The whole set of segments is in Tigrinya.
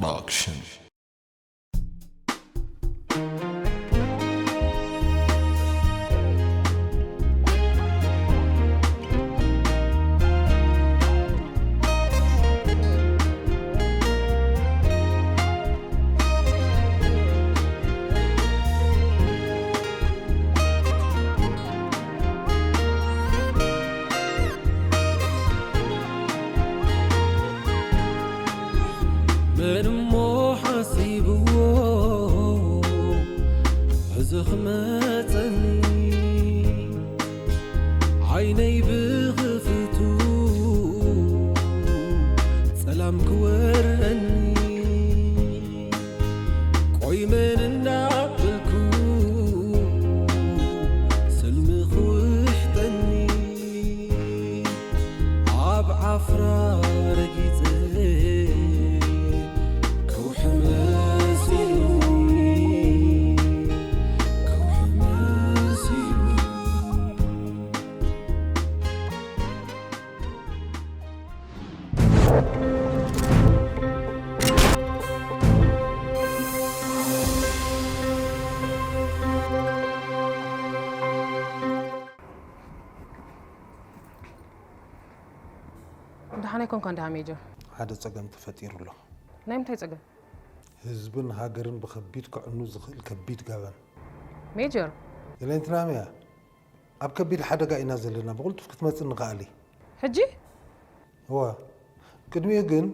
Production. መን እሞ ሓሲብዎ እዚ ክመጸኒ ዓይነይ ብኽፍቱ ጸላም ክወረኒ ቆይ መን እንዳበልኩ ስልሚ ክውሕጠኒ ኣብ ዓፍራ ረጊጸ ከውሒ መሲሉኒ ከውሒ መሲሉኒ። ደሓን ኣይኮንካን ደኣ ሜጀር? ሓደ ጸገም ተፈጢሩ ኣሎ። ናይ ምንታይ ጸገም? ህዝብን ሃገርን ብኸቢድ ከዕኑ ዝኽእል ከቢድ ገበን። ሜጀር! ሌንትናምያ፣ ኣብ ከቢድ ሓደጋ ኢና ዘለና፣ ብቕልጡፍ ክትመጽእ ንኽኣሊ። ሕጂ? እወ። ቅድሚኡ ግን፣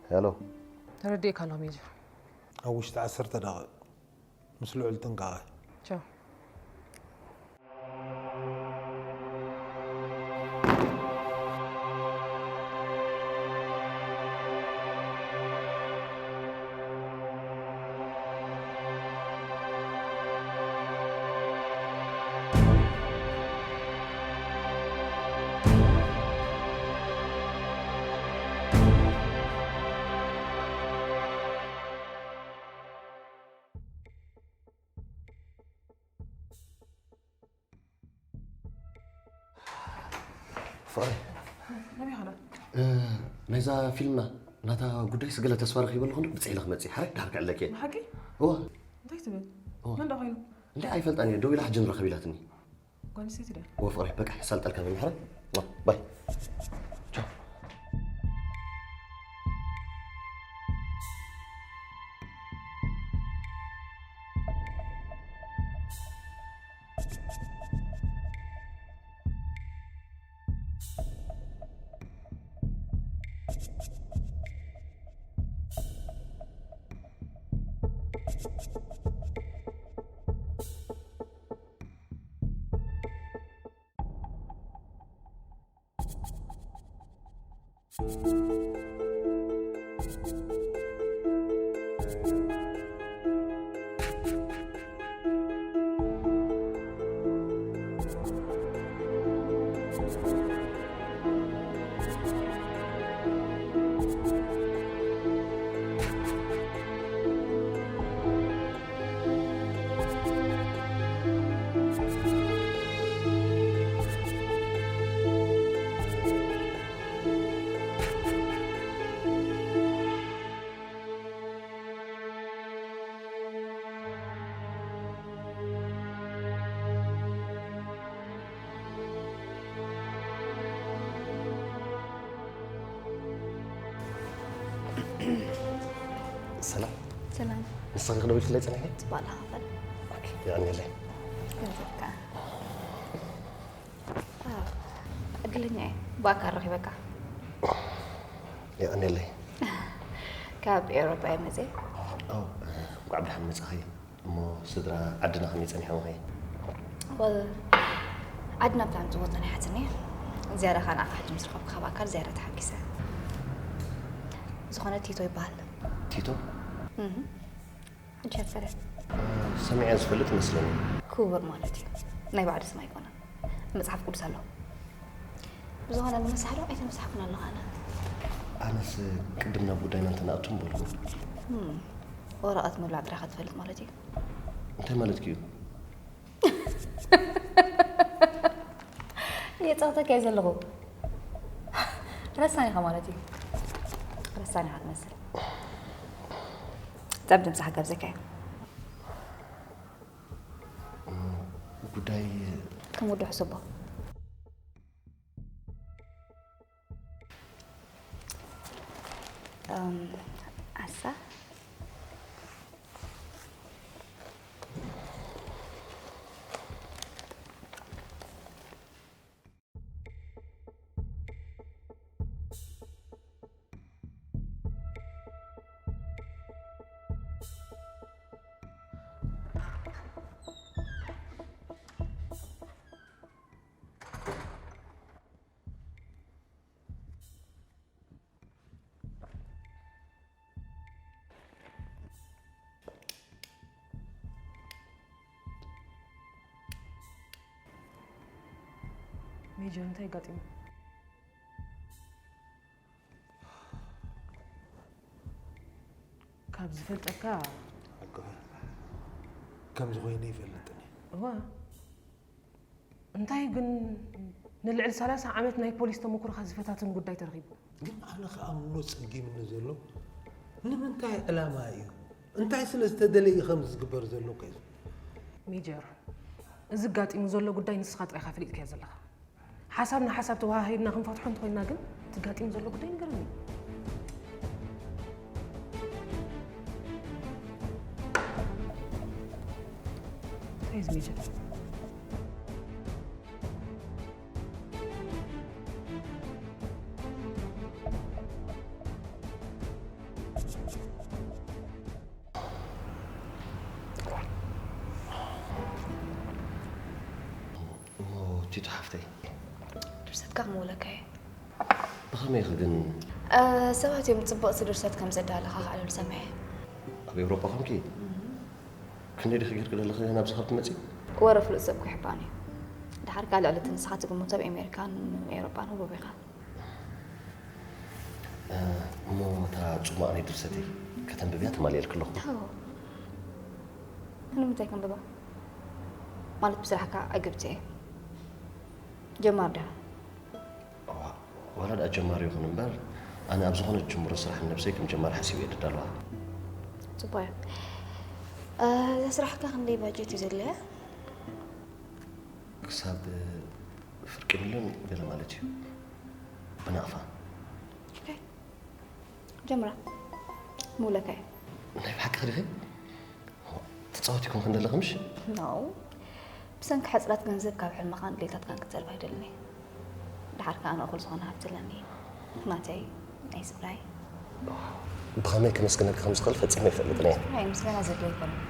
ሄሎ። ተረዲእካ ኣለኹ ሜጀር። ኣብ ውሽጢ ዓሰርተ ደቂቕ ምስ ልዑል ጥንቃቐ። ቻው። ፍቕረይ፣ ናበይ ኸዳ? እ፣ ናይዛ ፊልምና ናታ ጉዳይስ ገለ ተስፋ ረኺበ ኣለኹ፣ ብፅሒለ ክመፅእ፣ ሓራይ ዳርጋ ኣለኪ። ብሓቂ? እዋ። እንታይ ትብል? እዋ። መን ዳ ኮይኑ? እንደ ኣይፈልጣን እየ፣ ደው ኢላ ሕጂ ንራኸብ ኢላትኒ። ጓል ኣንስተይቲ ድያ? እዋ ፍቕረይ፣ በቃ ሕሳልጠልካ መን ሕራይ? እዋ፣ ባይ። ቻው። ሰላም። ሰላም። ንስኺ ክደውልክለይ ጸኒሐ? ጽባሕ ኢኻ ኸፈል። ኦኬ፣ የቐንየለይ። ገንዘብካ። ኣዎ፣ ዕድለኛ እየ። ብኣካል ረኺበካ። የቐንየለይ። ካብ ኤውሮጳ እየ መጽየ። ኦ፣ እንኳዕ ብደሓን መጻኺ። እሞ ስድራ ዓድና ከመይ ጸኒሖም ኸ? ወል፣ ዓድና ብጣዕሚ ጽቡቕ ጸኒሓትኒ። ዝያዳ ኸኣ ንዓኻ ሕጂ ምስ ረኸብኩኻ ብኣካል ዝያዳ ተሓጒሰ። ዝኾነ ቲቶ ይበሃል። ቲቶ? እህ። ሕጂ እያ ትፈልጥ። ሰሚዐ ዝፈልጥ ይመስለኒ። ክቡር ማለት እዩ። ናይ ባዕሉ ስም ኣይኮነን። መጽሓፍ ቅዱስ ኣሎ። ብዝኾነ ንምሳሕ ዶ ኣይተምሳሕኩን ኣለኹ ኣነ። ኣነስ ቅድም ናብ ጉዳይና እንተንኣቱ ምበልኩ። እም፣ ወረቐት ምብላዕ ጥራይ ኢኻ ትፈልጥ ማለት እዩ። እንታይ ማለትኪ እዩ? የጻውተካ እየ ዘለኹ። ረሳን ኢኻ ማለት እዩ። ረሳን ኢኻ ትመስል። ጸብ ድምፅኻ ጋብዘካ እየ። ጉዳይ ከም ወዲ ሕሰቦ። እም፣ ኣሳ። ሜጀር፣ እንታይ ኣጋጢሙ? ካብ ዝፈልጠካ፣ ሓቅኻ፣ ከምዚ ኮይነ ይፈልጥን እየ። እዋ፣ እንታይ ግን ንልዕሊ ሰላሳ ዓመት ናይ ፖሊስ ተመኩሮኻ ዝፈታትን ጉዳይ ተረኺቡ? ግን ኣነ ከኣ እሞ ጸጊምኒ ዘሎ ንምንታይ ዕላማ እዩ? እንታይ ስለ ዝተደለየ እዩ ከምዚ ዝግበር ዘሎ? ከ ሜጀር፣ እዚ ኣጋጢሙ ዘሎ ጉዳይ ንስኻ ጥራይ ኢኻ ፈሊጥካዮ ዘለኻ። ሓሳብ ንሓሳብ ተወሃሂድና ክንፈትሖ እንተኾይንና ግን እቲ ኣጋጢሙ ዘሎ ጉዳይ ንገረኒ። እንታይ እዩ እዚ ሜጀር? እሞ ቲቶ ሓፍተይ። ድርሰትካ ክምውለካ እየ። ብኸመይ ኢኺ ግን? እ፣ ሰባት እዮም ጽብቕቲ ድርሰት ከም ዘዳለኻ ክኣልሉ ሰሚዐ። ኣብ ኤውሮጳ ኮንኪ? እም። ክንደይ ዲኺ ጌርኪ ዘለኺ ናብዚ ካብ ትመጺ? ወረ ፍሉጥ ሰብ ክሕባን እዩ። ደሓር ካልእ ልዕሊ እቲ ንስኻ ትግምቶ ኣብ ኣሜሪካን ኤውሮጳን ህቡብ ኢኻ። እ፣ እሞ እታ ጽማቕ ናይ ድርሰተይ ከተንብብያ ተማልየልኪ ኣለኹ። ኣዎ። ንምንታይ ከንብባ? ማለት ብስራሕካ ዕግብቲ እየ። ጀማር ዲኻ? ዋ-፣ ዋላ ደኣ ጀማሪ ይኹን እምበር፣ ኣነ ኣብ ዝኾነ ጅምሮ ስራሕ ንነብሰይ ከም ጀማሪ ሓሲበ እየ ድዳለዋ። ጽቡቕ እዩ። እ፣ እዛ ስራሕካ ክንደይ ባጀት እዩ ዘድልያ? ክሳብ ፍርቂ ሚልዮን ገለ ማለት እዩ። ብናቕፋ። ኦኬ። ጀምራ። ምውለካ እዩ። ናይ ብሓቂ ዲኺ? ትጻወቲ ኮንክ እንደለኺ ምሽ? ኖ። ብሰንኪ ሕጽረት ገንዘብ ካብ ሕልምኻን ድሌታትካን ክትዘልፍ ኣይደልን እየ። ደሓር ከኣ ኣነ እኹል ዝኾነ ሃብቲ ኣለኒ። ናተይ፣ ናይ ስድራይ። ብኸመይ ከመስግነኪ ከም ዝኽእል ፈጺመ ኣይፈልጥን እየ። ኣይ፣ ምስጋና ዘድልዮ ኣይኮነን።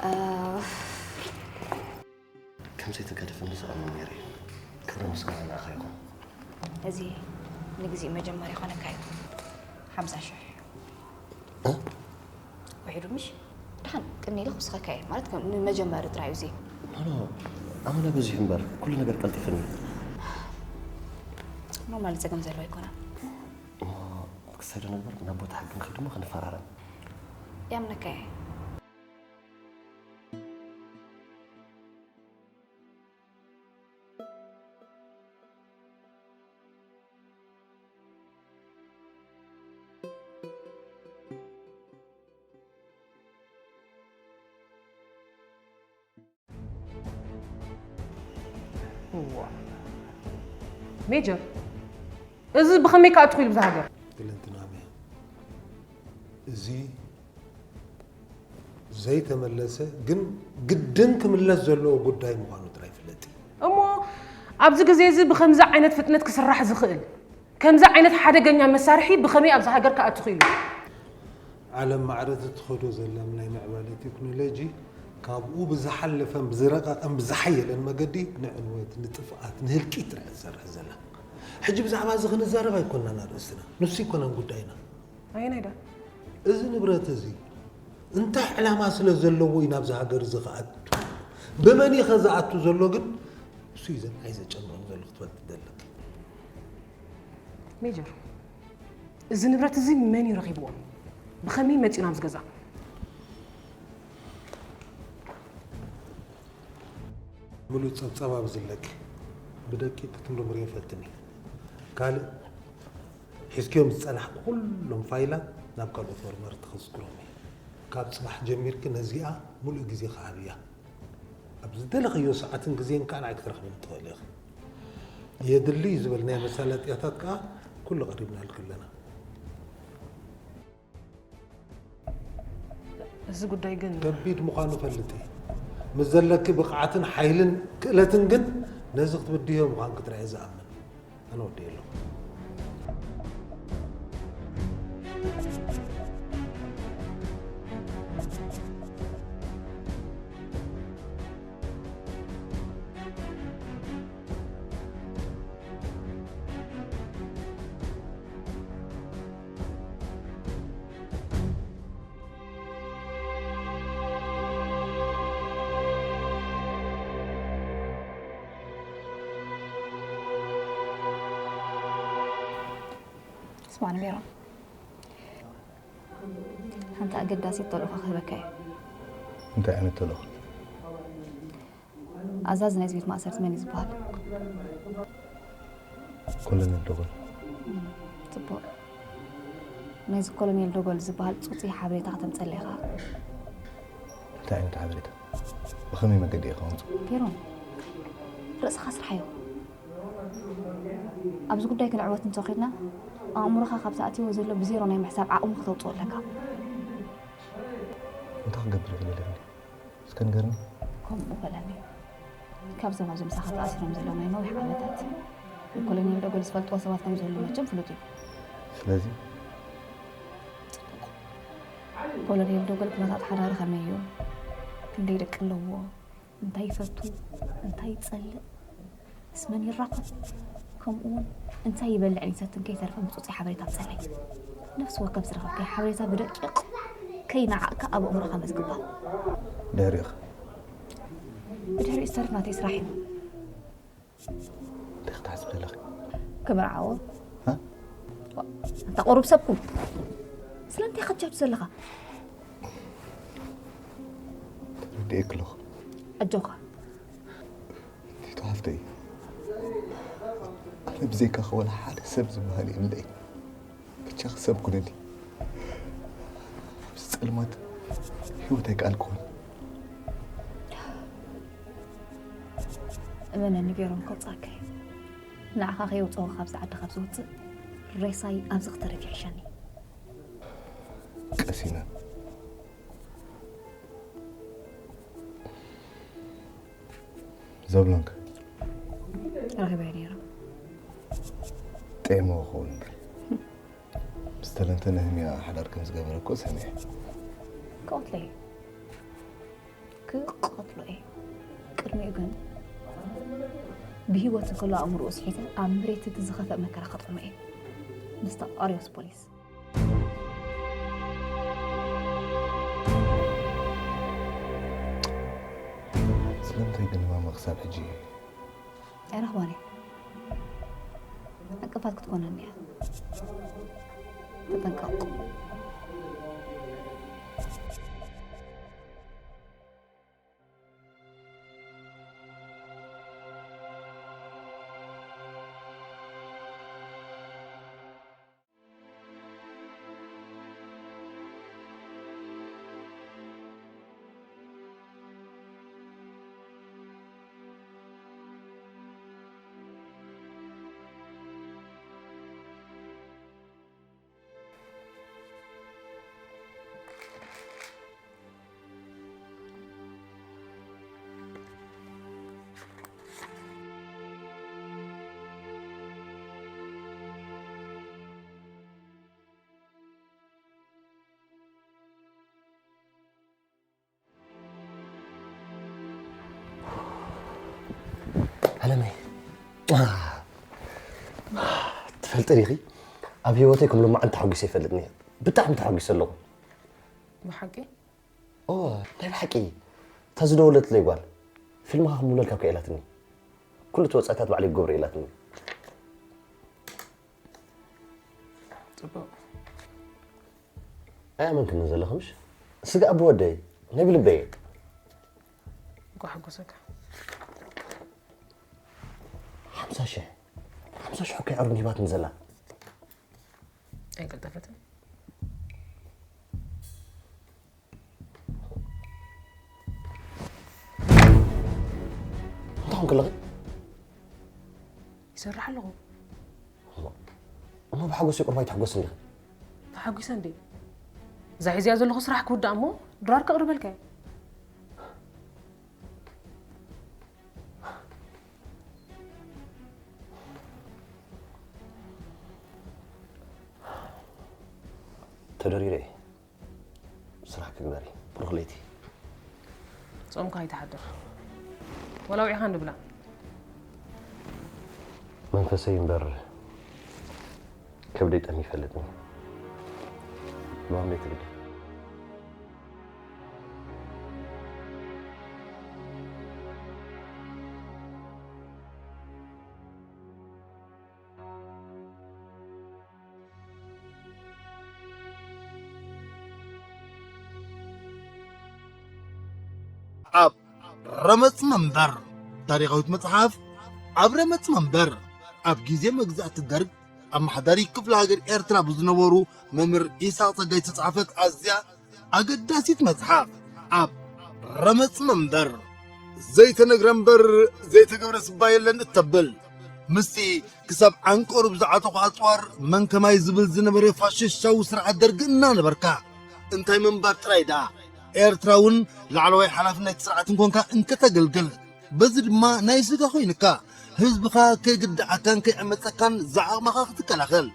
እ፣ ከም ዘይትገድፍኒ ዝኣምን ነይረ እዩ። ክብሪ ምስጋና ንዓኻ ይኹን። እዚ ንግዜኡ መጀመርያ ይኾነካ እዩ። ሓምሳ ሽሕ እዩ። እ? ውሒዱ ምሽ? ደሓን ቅድሚ ኢለ ክውስኸካ እየ። ማለት ከም ንመጀመሪ ጥራይ እዩ እዚ። ኖ፣ ኖ፣ ኣመና በዚሑ እምበር፣ ኩሉ ነገር ቀልጢፍኒ። ኖርማል ጸገም ዘለዎ ኣይኮነን። እሞ ክሳይ ዶ ነግበር፣ ናብ ቦታ ሕጊ ንኸይድ እሞ ክንፈራረም። ያምነካ እየ። እዋ። ሜጀር፣ እዚ ብኸመይ ክኣቱ ኺኢሉ ብዛ ሃገር? ክልንትናመ፣ እዚ ዘይተመለሰ ግን ግድን ክምለስ ዘለዎ ጉዳይ ምዃኑ ጥራይ ፍለጢ። እሞ ኣብዚ ግዜ እዚ ብኸምዚ ዓይነት ፍጥነት ክስራሕ ዝኽእል ከምዚ ዓይነት ሓደገኛ መሳርሒ ብኸመይ ኣብዚ ሃገር ክኣቱ ኺኢሉ? ዓለም ማዕረ እትኸዶ ዘላ ናይ ምዕባለ ቴክኖሎጂ ካብኡ ብዝሓለፈን ብዝረቐቐን ብዝሓየለን መገዲ ንዕንወት፣ ንጥፍኣት፣ ንህልቂት ጥራይ እያ ትሰርሕ ዘላ። ሕጂ ብዛዕባ እዚ ክንዛረብ ኣይኮንናን ኣርእስትና። ንሱ ኣይኮነን ጉዳይና። ኣየናይ ደኣ? እዚ ንብረት እዚ እንታይ ዕላማ ስለ ዘለዎ እዩ ናብዚ ሃገር እዚ ክኣቱ? ብመን እዩ ከ ዝኣቱ ዘሎ ግን እሱ እዩ ዘንዓይ ዘጨንቐኒ ዘሎ ክትፈልጥ ደለክ። ሜጀር፣ እዚ ንብረት እዚ መን እዩ ረኺብዎ? ብኸመይ መፂኡ ናብዚ ገዛ? ምሉእ ጸብጻብ ኣብዚ ኣለኪ። ብደቂቕ ክትምርምርዮ ፈትኒ። ካልእ ሒዝክዮም ዝጸናሕኩ ኩሎም ፋይላት ናብ ካልኦት መርመርቲ ከዝክሮም እየ። ካብ ጽባሕ ጀሚርኪ ነዚኣ ምሉእ ግዜኺ ሃብያ። ኣብ ዝደለኽዮ ሰዓትን ግዜን ከኣ ንዓይ ክትረኽብኒ ትኽእሊ ኢኺ። የድሊ እዩ ዝበልናዮ መሳለጥያታት ከኣ ኩሉ ቀሪብናልኪ ኣለና። እዚ ጉዳይ ግን ከቢድ ምዃኑ እፈልጥ እየ። ምስ ዘለኪ ብቕዓትን ሓይልን ክእለትን ግን ነዚ ክትብድህዮ ምዃንኪ ጥራይ እየ ዝኣምን። ኣነ ወዲኤ ኣለኹ። ስማዕኒ ሜሮን፣ ሓንቲ ኣገዳሲት ተልእኾ ክህበካ እየ። እንታይ ዓይነት ተልእኾ? ኣዛዚ ናይዚ ቤት ማእሰርቲ መን እዩ ዝበሃል? ኮሎኔል ዶጎል። ጽቡቕ። ናይዚ ኮሎኔል ዶጎል ዝበሃል ጽጹይ ሓበሬታ ከተምጸለ ኢኻ። እንታይ ዓይነት ሓበሬታ? ብኸመይ መገዲ ኢኻ ከምጽእ? ሜሮን፣ ርእስኻ ስርሓዮ። ኣብዚ ጉዳይ ክንዕወት እንተኾይድና፣ ኣእምሮኻ ካብቲ ኣትይዎ ዘሎ ብዜሮ ናይ ምሕሳብ ዓቕሙ ክተውጽኦ ኣለካ። እንታይ ክገብር እኽእል ኣለኒ? እስከ ንገርኒ። ከምኡ በለኒ። ካብዞም ኣብዚ ምሳኻ ተኣሲሮም ዘለዉ ናይ ነዊሕ ዓመታት ንኮሎኔል ዶጎል ዝፈልጥዎ ሰባት ከም ዘለዉ መቸም ፍሉጥ እዩ። ስለዚ ኮሎኔል ዶጎል ኩነታት ሓዳሩ ከመይ እዩ? ክንደይ ደቂ ኣለዎ? እንታይ ይፈቱ? እንታይ ይጸልእ? ምስ መን ይራኸብ? ከምኡ እውን እንታይ ይበልዕን ይሰትን ከይተርፈ ብጹጽ ሓበሬታ ኣምጸለይ። ነፍሲ ወከፍ ዝረኸብካዮ ሓበሬታ ብደቂቕ ከይነዓቕካ ኣብ ኣእምሮኻ መዝግባ። ድሕሪኡ ኸ? ብድሕሪኡ ዝተርፍ ናተይ ስራሕ እዩ። እንታይ ክትሓስብ ዘለኺ? ክምርዓዎ ሃ? ኣንታ ቁሩብ ሰብኩም ስለምንታይ ከጃቱ ዘለኻ? ተረዲኤኪ ኣለኹ። ኣጆኻ ቲቶ ሓፍተይ፣ ኣነ ብዘይካኺ ወላ ሓደ ሰብ ዝበሃል የብለይ። ብቻኺ ሰብ ኩነኒ። ኣብዚ ጸልማት ህይወት ኣይከኣልክዎን። እመነኒ ጌሮም ከውጻካ እዩ። ንዓኻ ከየውጽኦ ካብዚ ዓዲ ካብ ዝወጽእ ሬሳይ ኣብዚ ክተርፍ ይሕሸኒ። ቀሲና ዘብሎንከ ረኺበዮ ነይረ። ጥዕሞ ክኸውን እምበር ምስ ተለንተ ነህምያ ሓዳር ከም ዝገበረ እኮ ሰሚዐ። ክቐትሎ እዩ። ክቐትሎ እዩ። ቅድሚኡ ግን ብህይወት እንከሎ ኣእምሮኡ ስሒተ ኣብ መሬት እቲ ዝኸፍእ መከራ ከጥዕሞ እዩ። ምስ ተቃርዮስ ፖሊስ ስለምንታይ ግን ማማ ክሳብ ሕጂ ኣይረኽባን እየ። ዕንቅፋት ክትኮነኒ እያ። ተጠንቀቑ። ኣለመይ፣ ትፈልጢ ዲኺ፣ ኣብ ህይወተይ ከም ሎማዓንቲ ተሓጒሰ ኣይፈልጥን እየ። ብጣዕሚ ተሓጒሰ ኣለኹ። ብሓቂ? ኦ፣ ናይ ብሓቂ። እታ ዝደወለትለይ ጓል፣ ፊልምኻ ክምውለልካ እኮ ኢላትኒ። ኩሉ እቲ ወጻኢታት ባዕለይ ክገብሮ ኢላትኒ። ጽቡቕ። ኣያመንክኒ ዘለኺ ምሽ? ስጋእ ብወደይ፣ ናይ ብልበይ። እንኳ ሓጎሰካ። ሓምሳ ሽሕ፣ ሓምሳ ሽሕ እኮ ይዕሩን ሂባትኒ ዘላ። ኣይቀልጠፈትን። እንታይ ኾንክ ኣለኺ? ይሰርሕ ኣለኹ። እሞ ብሓጎስ ይቁርባ ይትሕጎስ እንዲኺ? ተሓጒሰ እንዴ? እዛ ሒዝያ ዘለኹ ስራሕ ክውዳእ እሞ ድራር ከቕርበልካ እየ። ተደሪረ እየ። ስራሕ ክግበር እዩ። ብሩኽ ለይቲ። ጾምካ ኣይትሓድር። ወላ ውዒኻ ንብላ። መንፈሰይ እምበር ከብደይ ጠም ይፈልጥኒ። ባምቤ ትግደ። ኣብ ረመጽ መንበር ታሪኻዊት መጽሓፍ ኣብ ረመጽ መንበር ኣብ ግዜ መግዛእቲ ደርግ ኣመሓዳሪ ክፍለ ሃገር ኤርትራ ብዝነበሩ መምህር ኢሳቕ ጸጋይ ዝተጻሕፈት ኣዝያ ኣገዳሲት መጽሓፍ ኣብ ረመጽ መንበር ዘይተነግረ እምበር ዘይተገብረ ስባ የለን እተብል ምስቲ ክሳብ ዓንቀሩ ብዝዓተኹ ኣጽዋር መን ከማይ ዝብል ዝነበረ ፋሽስታዊ ስርዓት ደርጊ እናነበርካ እንታይ ምንባር ጥራይ ደኣ ኤርትራ እውን ላዕለዋይ ሓላፍነት ስርዓት እንኮንካ እንከተገልግል በዚ ድማ ናይ ስጋ ኮይንካ ህዝብኻ ከይግድዓካን ከይዕመፀካን ዝዓቕምኻ ክትከላኸል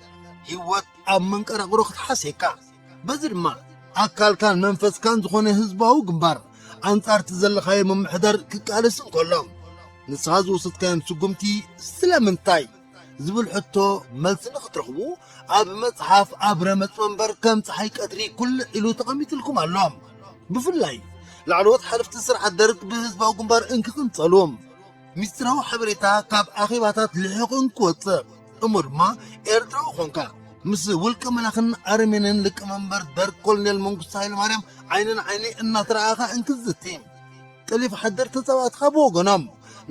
ህይወት ኣብ መንቀራቕሮ ክትሓስየካ በዚ ድማ ኣካልካን መንፈስካን ዝኾነ ህዝባዊ ግንባር ኣንጻርቲ ዘለኻዮ ምምሕዳር ክቃለስ እንከሎ ንስኻ ዝወሰድካዮም ስጉምቲ ስለምንታይ ዝብል ሕቶ መልሲ ንኽትረኽቡ ኣብ መጽሓፍ ኣብ ረመጽ መንበር ከም ጸሓይ ቀትሪ ኩልዕ ኢሉ ተቐሚጥልኩም ኣሎ። ብፍላይ ላዕለዎት ሓለፍቲ ስርዓት ደርግ ብህዝባዊ ግንባር እንክቕንጸሉ ሚስጢራዊ ሓበሬታ ካብ ኣኼባታት ልሒቑ እንክወጽእ እሞ ድማ ኤርትራዊ ኾንካ ምስ ውልቀ መላኽን ኣረሜንን ሊቀመንበር ደርግ ኮሎኔል መንግስቱ ሃይለማርያም ዓይኒ ንዓይኒ እናተረኣኻ እንክዝቲ ጠሊፍ ሓደር ተጻባእትኻ ብወገኖም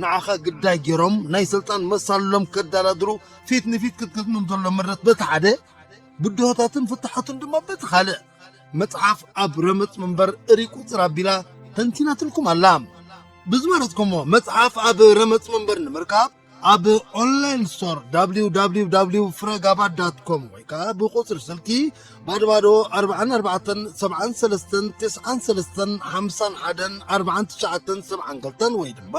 ንዓኻ ግዳይ ገይሮም ናይ ስልጣን መሳልሎም ከዳላድሩ ፊት ንፊት ክትገጥሞም ዘሎ ምረት በቲ ሓደ ብድሆታትን ፍታሓቱን ድማ በቲ ካልእ መጽሓፍ ኣብ ረመጽ መንበር እሪ ቁጽር ኣቢላ ተንቲናትልኩም ኣላ። ብዝመረጽኩሞ መጽሓፍ ኣብ ረመጽ መንበር ንምርካብ ኣብ ኦንላይን ስቶር www ፍረጋባ ዳት ኮም ወይ ከዓ ብቁጽሪ ስልኪ ባዶ ባዶ ኣርባዓን ኣርባዕተን ሰብዓን ሰለስተን ትስዓን ሰለስተን ሓምሳን ሓደን ኣርባዓን ትሽዓተን ሰብዓን ክልተን ወይ ድማ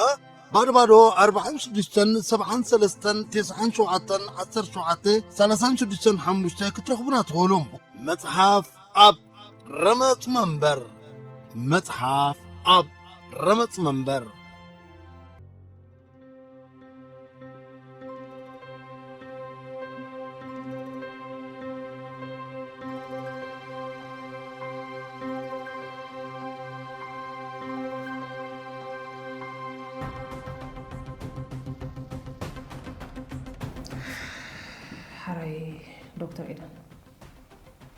ባዶ ባዶ ኣርባዓን ሽዱሽተን ሰብዓን ሰለስተን ትስዓን ሸውዓተን ዓሰርተ ሸውዓተ ሰላሳን ሽዱሽተን ሓሙሽተ ክትረኽቡና ትኽእሉ። መጽሓፍ ኣብ ረመጽ መንበር መጽሓፍ ኣብ ረመጽ መንበር ሓራይ ዶክተር ኤደን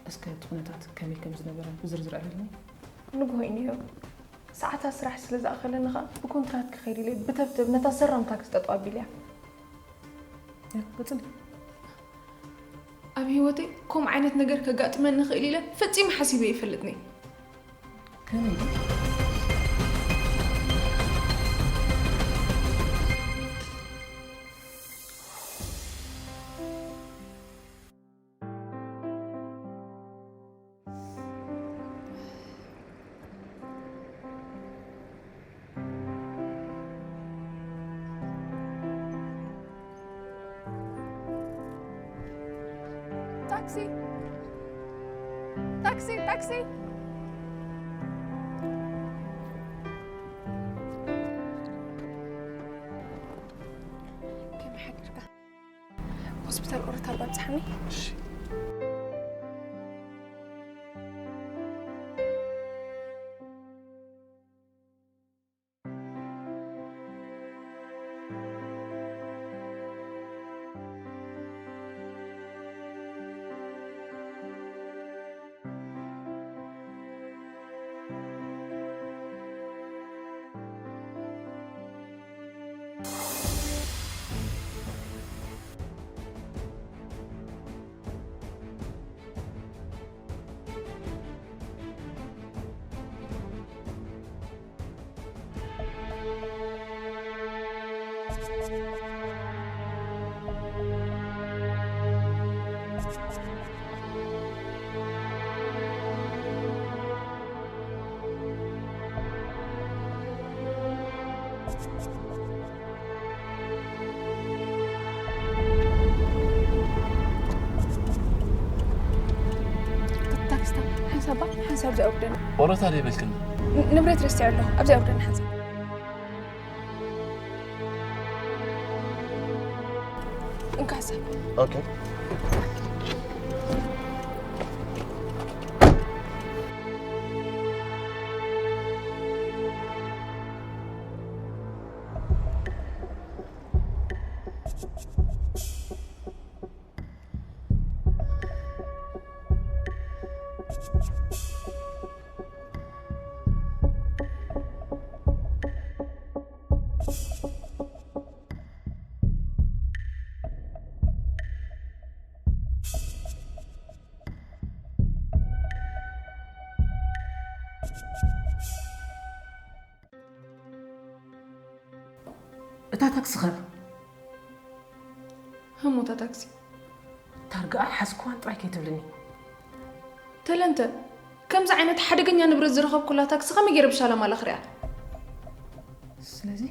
እስከ እቲ ኩነታት ከመይ ከም ዝነበረ ብዝርዝር ዕለልኒ። ንግሆ እዩ ነይሩ። ሰዓታት ስራሕ ስለ ዝኣኸለኒ ኸኣ ብኮንትራት ክኸይድ ኢለ ብተብተብ ነታ ሰራም ታክሲ ጠጠው ኣቢለያ። ያ፣ ቀጽሊ። ኣብ ህይወተይ ከምኡ ዓይነት ነገር ከጋጥመኒ ይኽእል ኢለ ፈጺመ ሓሲበ ኣይፈልጥን እየ። ከመይ ድዩ? ታክሲ! ታክሲ! ታክሲ! ከመይ ሓዲርካ? ሆስፒታል ኦረታ ኣባጽሓኒ። ታክስታ ሓንሳባ ሓንሳብ ኣብዚኣ ኣውርደና። ወረታ ደይ በልክን? ንብረት ረስዕ ኣሎ ኣብዚኣ ኣውርደና ሓንሳብ። እንካ ሓንሳብ። ኦኬ። እታ ታክሲ ኸ? ህሙታ ታክሲ። ታርጋኣ ሓዝኩዋን ጥራይ ከይትብልኒ። ተለንተ፣ ከምዚ ዓይነት ሓደገኛ ንብረት ዝረኸብኩላ ታክሲ ከመይ ገይረ ብሻላ ማላ ክሪኣ? ስለዚ?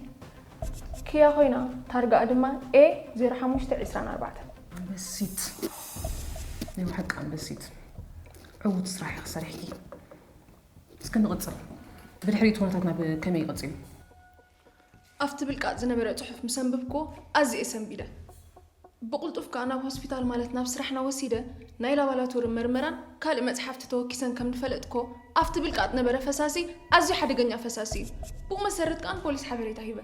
ኪያ ኮይና፣ ታርጋኣ ድማ ኤ ዜሮ ሓሙሽተ ዕስራን ኣርባዕተን። ኣንበሲት። ናይ ብሓቂ ኣንበሲት። ዕውት ስራሕ ኢኺ ሰሪሕኪ። እስኪ ንቕጽል። ብድሕሪት ኩነታትና ብከመይ ይቐጽል? ኣብቲ ብልቃጥ ዝነበረ ጽሑፍ ምስ ኣንበብኩዎ ኣዝየ ሰንቢደ። ብቕልጡፍ ከኣ ናብ ሆስፒታል ማለት ናብ ስራሕና ወሲደ ናይ ላባላቶሪ መርመራን ካልእ መጽሓፍቲ ተወኪሰን ከም ዝፈለጥኩዎ ኣብቲ ብልቃጥ ነበረ ፈሳሲ ኣዝዩ ሓደገኛ ፈሳሲ እዩ። ብኡ መሰረት ከኣ ንፖሊስ ሓበሬታ ሂበ።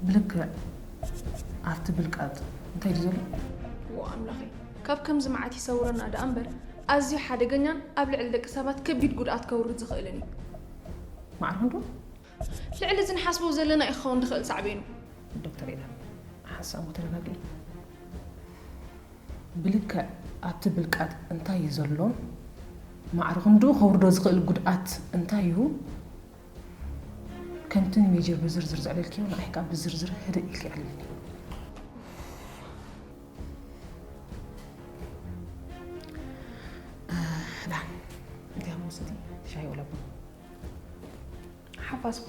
ብልክዕ ኣብቲ ብልቃጥ እንታይ ድዩ ዘሎ? ዎ ኣምላኸይ፣ ካብ ከምዚ መዓት ይሰውረና ደኣ እምበር ኣዝዩ ሓደገኛን ኣብ ልዕሊ ደቂ ሰባት ከቢድ ጉድኣት ከውርድ ዝኽእልን እዩ። ማዕረ ክንዱ? ልዕሊ እዚ ንሓስቦ ዘለና እዩ ክኸውን ዝኽእል ሳዕቤኑ። ዶክተር ኢላ ሓሳቡ ተረጋግኢ። ብልክዕ ኣብቲ ብልቃጥ እንታይ እዩ ዘሎ? ማዕረ ክንዱ ከውርዶ ዝኽእል ጉድኣት እንታይ እዩ? ከምቲ ንሜጀር ብዝርዝር ዘዕለልክዮ ንዓይ ከዓ ብዝርዝር ህድእ ኢልኪ ኣዕልልኒ። ዳ እንታይ መውሰዲ ሻሂ ወላ ቡን? ሓፋዝኩ።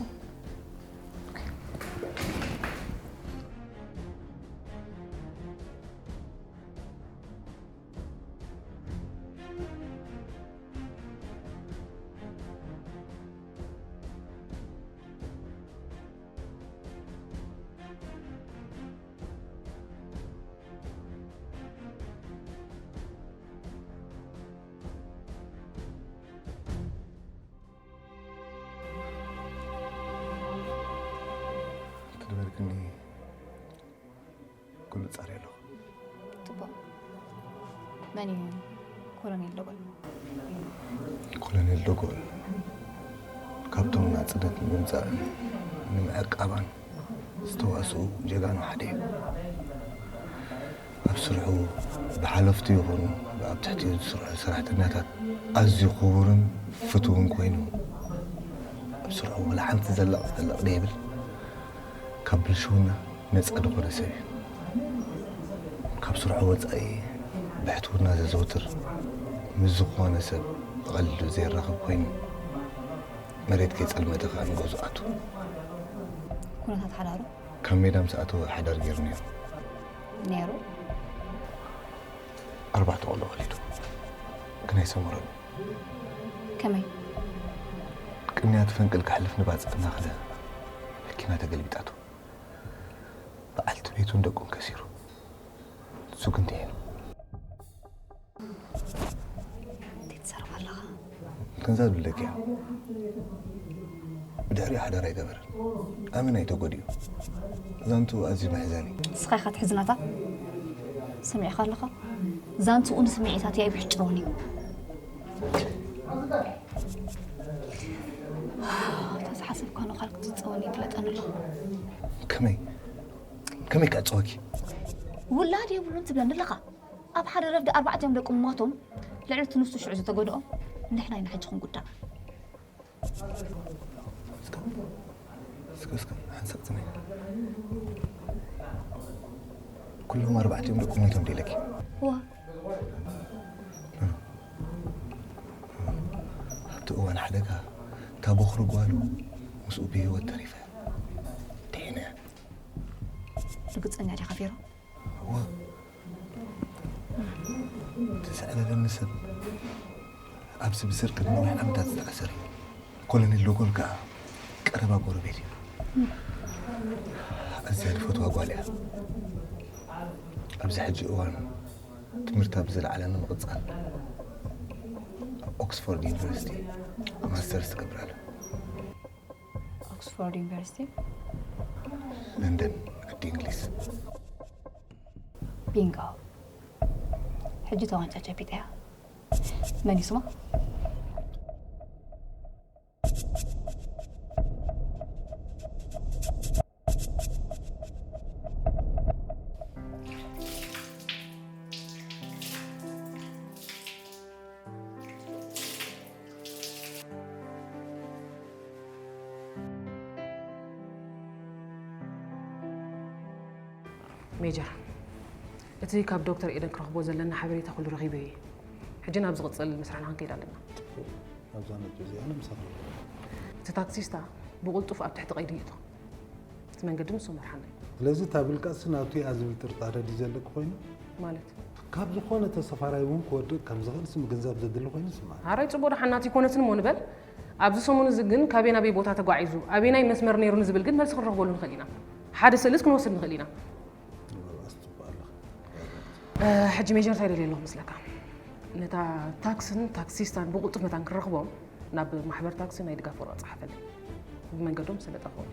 ክትበልክኒ ኩሉ ጻሪ ኣለኹ። ጽቡቕ። መን እዩ ኮሎኔል ዶጎል? ኮሎኔል ዶጎል ካብቶም ናጽነት ንምምጻእን ንምዕቃባን ዝተዋስኡ ጀጋኑ ሓደ እዩ። ኣብ ስርሑ ብሓለፍቱ ይኹን ኣብ ትሕቲ ዝስርሑ ሰራሕተኛታት ኣዝዩ ክቡርን ፍቱውን ኮይኑ፣ ኣብ ስርሑ ወላ ሓንቲ ዘለቕ ዘለቕ ደይብል፣ ካብ ብልሽውና ነጻ ዝኾነ ሰብ እዩ። ካብ ስርሑ ወጻኢ ብሕትውና ዘዘውትር፣ ምስ ዝኾነ ሰብ ብቐሊሉ ዘይራኸብ ኮይኑ፣ መሬት ከይጸልመተ ከኣ ንገዝኡ ኣቱ። ኩነታት ሓዳሩ? ካብ ሜዳ ምስ ኣተወ ሓዳር ገይሩ ነይሩ። ነይሩ? ኣርባዕተ ቆልዑ ወሊዱ። ግን ኣይሰመረሉ። ከመይ? ቅንያት ፈንቅል ክሕልፍ ንባጽዕ እናኸደ መኪና ተገልቢጣቱ። በዓልቲ ቤቱን ደቁን ከሲሩ። ንሱ ግን ድሒኑ። እንታይ ትዛረብ ኣለኻ? ክንዛ ዝብለኪ እያ። ብድሕሪኡ ሓዳር ኣይገበረን። ኣመን ኣይተጎድዩ። ዛንቱ ኣዝዩ መሕዘኒ። ንስኻ ኢኻ ትሕዝናታ? ሰሚዕኻ ኣለኻ? ዛንትኡ ንስምዒታት ኣይብሕጨውን እዩ። ተዝሓሰብካ ንኻል ክትጸወኒ ይፍለጠኒ ኣሎ። ከመይ? ከመይ ክዕጸወኪ? ውላድ የብሉን ትብለኒ ኣለኻ። ኣብ ሓደ ረፍዲ ኣርባዕቲኦም ደቂ ሞቶም፣ ልዕሊ እቲ ንሱ ሽዑ ዝተጎድኦ፣ ንሕና ኢና ሕጂ ክንጉዳእ። እስከ፣ እስከ፣ እስከ፣ ሓንሳብ ጽናይ። ኩሎም ኣርባዕቲኦም ደቂ ሞይቶም ድኢለኪ? እዋ። ኖ፣ ኖ። ሃብቱ ደጋ እታ በኹሪ ጓሉ ምስኡ ብህይወት ተሪፈ ድሒነ። ርግጸኛ ዲኻ ፊሮ? እወ። እቲ ዘዕለለኒ ሰብ ኣብዚ ብስርቂ ንነዊሕ ዓመታት ዝተኣሰረ እዩ። ኮሎኔል ሎጎል ከኣ ቀረባ ጎረቤት እዩ። ኣዝያ ዝፈትዋ ጓል እያ። ኣብዚ ሕጂ እዋን ትምህርታ ብዝለዓለ ንምቕጻል ኣብ ኦክስፎርድ ዩኒቨርሲቲ ማስተርስ ትገብር ኣላ። ኦክስፎርድ ዩኒቨርሲቲ? ለንደን፣ ዓዲ እንግሊዝ። ቢንጎ። ሕጂ እታ ዋንጫ ጨቢጠያ። መን እዩ ስማ? ሜጀር፣ እቲ ካብ ዶክተር ኤደን ክረኽቦ ዘለና ሓበሬታ ኩሉ ረኺበ እየ። ሕጂ ናብ ዝቕጽል መስርሕና ክንከይድ ኣለና። ኣብዛ ነጥቢ እዚኣ ኣነ ምሳኻ ኣለኹ። እቲ ታክሲስታ ብቕልጡፍ ኣብ ትሕቲ ቀይዲ ይእቶ። እቲ መንገዲ ንሱ መርሓና እዩ። ስለዚ እታ ብልቃጥሲ ናቱ እያ ዝብል ጥርጣረ ድዩ ዘለኪ ኮይኑ? ማለት? ካብ ዝኾነ ተሰፋራይ እውን ክወድቕ ከም ዝኽእል ስም ግንዛብ ዘድሊ ኮይኑ ይስምዓኒ። ኣራይ ጽቡቕ ደሓን ናቱ ኣይኮነትን እሞ ንበል። ኣብዚ ሰሙን እዚ ግን ካበይ ናበይ ቦታ ተጓዒዙ፣ ኣበየናይ መስመር ነይሩ ንዝብል ግን መልሲ ክንረኽበሉ ንኽእል ኢና። ሓደ ስእልስ ክንወስድ ንኽእል ኢና። ምናልባት ጽቡቕ ኣለኻ። እ፣ ሕጂ ሜጀር እንታይ ደልየ ኣለኹ መስለካ? ነታ ታክስን ታክሲስታን ብቕልጡፍ መታን ክረኽቦም ናብ ማሕበር ታክሲ ናይ ድጋፍ ወረቐት ጸሓፈለይ። ብመንገዶም ስለ ጠፍኦም።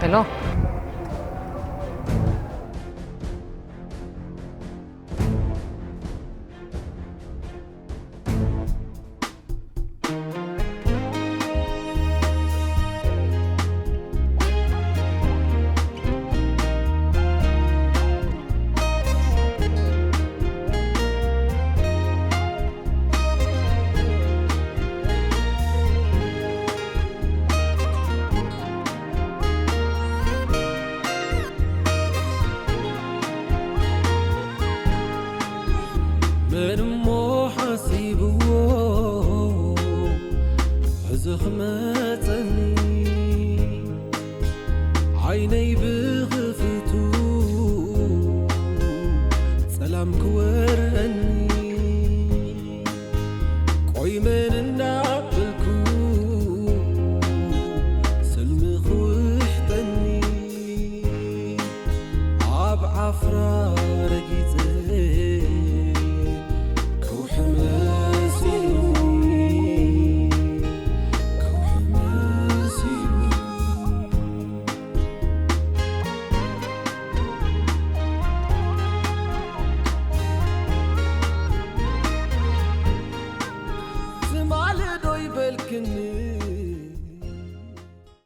ሄሎ። መን እሞ ሓሲብዎ ሕዚ ክመፀኒ ዓይነይ ብኽፍቱ ጸላም ክወር